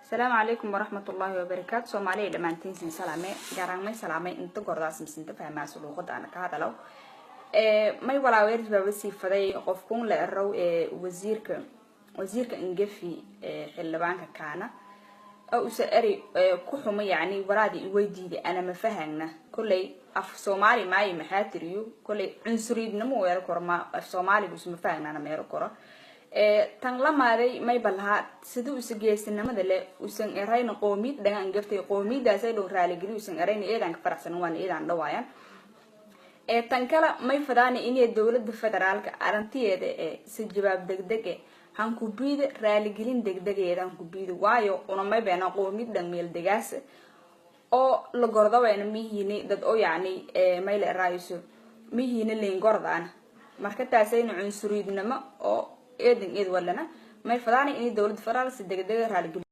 Asalaamu calaykum waraxmatullaahi wabarakaatu. Soomaaliya dhammaantiin sin salaame, gaaraan may salaamay inta gordaas misinta fahmaas luuqada ana ka hadalow. May walaaweer baaba sii faday qofkuun la erow ee wasiirka ingefi xildhibaanka kaana oo usa eri ku xumo, yacni waraadi iweydiiday ana ma fahagna. Kolley af Soomaali maayo, maxaa tiriyo? Kolley cunsuriyadnimo weero koro, ma af Soomaaliga usma fahagnana meero koro. Tan lamaaday mayba lahaa sida usa geesinimada le usan erayna qoomiyad dhagan gaftay, qoomiyadaasay dhow raaligeli usan erayna, eedaan ka faraxsanan, waana eedaan dhawaayan. Tan kale may fadaana inay dowlada federaalka arrintiyeeda ee si jawaab degdeg e hankubiida, raaligelin degdegeeda hankubiida, waayo una may beena qoomiyad dhan meel degaas oo la gordawayna mihiini dad oo yacni may la eraayso mihiini liin gordaana. Marka taasayna cunsuriyadnimo oo eedan eed walana may fadaana inay dowlada federaal si degdega raaligeli.